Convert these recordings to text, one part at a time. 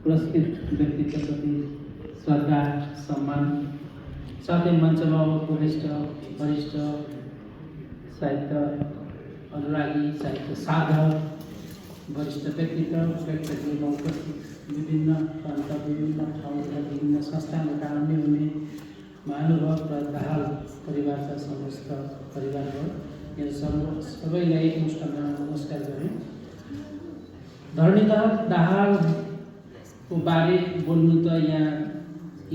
पुरस्कृत व्यक्तित्वप्रति श्रद्धा सम्मान साथै मञ्चमा वरिष्ठ साहित्य अनुरागी साहित्य साधक वरिष्ठ व्यक्तित्व प्रेक्षकहरूमा उपस्थित विभिन्न प्रान्त विभिन्न ठाउँका विभिन्न संस्थामा काम हुने महानुभाव र दाहाल परिवारका समस्त परिवारहरू यहाँ सबैलाई एकमुष्टमा नमस्कार गरे। धरणीधर दाहालको बारे बोल्नु त यहाँ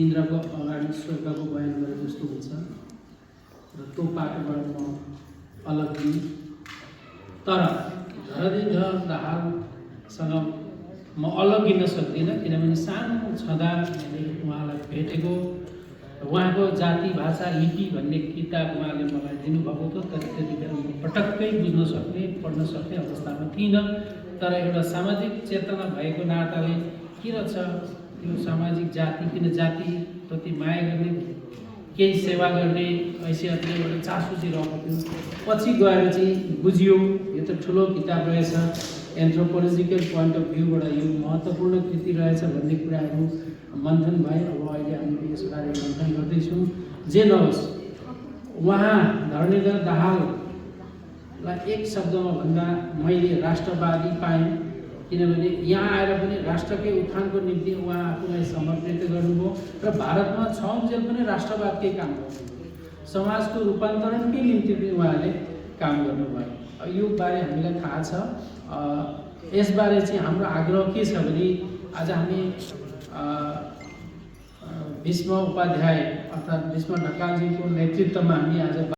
इन्द्रको अगाडि स्वर्गको बयान गरे जस्तो हुन्छ र त्यो पाटोबाट म अलग दिएँ। तर धरणीधर दाहालसँग म अलग दिन सक्दिनँ किनभने सानो छँदा मैले उहाँलाई भेटेको र उहाँको जाति भाषा लिपि भन्ने किताब उहाँले मलाई दिनुभएको थियो। तर त्यतिखेर म पटक्कै बुझ्न सक्ने पढ्न सक्ने अवस्थामा थिइनँ। तर एउटा सामाजिक चेतना भएको नाताले किन छ यो सामाजिक जाति किन जातिप्रति माया गर्ने केही सेवा गर्ने हैसियतले एउटा चासो चाहिँ रहेको थियो। पछि गएर चाहिँ बुझियो यो त ठुलो किताब रहेछ, एन्थ्रोपोलोजिकल पोइन्ट अफ भ्यूबाट यो महत्त्वपूर्ण कृति रहेछ भन्ने कुराहरू मन्थन भए। अब अहिले हामीले यसबारे मन्थन गर्दैछौँ। जे नहोस् उहाँ धरणीधर दाहाललाई एक शब्दमा भन्दा मैले राष्ट्रवादी पाएँ किनभने यहाँ आएर पनि राष्ट्रकै उत्थानको निम्ति उहाँ आफूलाई समर्पित गर्नुभयो र भारतमा छन्जेल पनि राष्ट्रवादकै काम गर्नुभयो, समाजको रूपान्तरणकै निम्ति पनि उहाँले काम गर्नुभयो। यो बारे हामीलाई थाहा छ। यसबारे चाहिँ हाम्रो आग्रह के छ भने आज हामी भीष्म उपाध्याय अर्थात् भीष्म ढकालजीको नेतृत्वमा हामी आज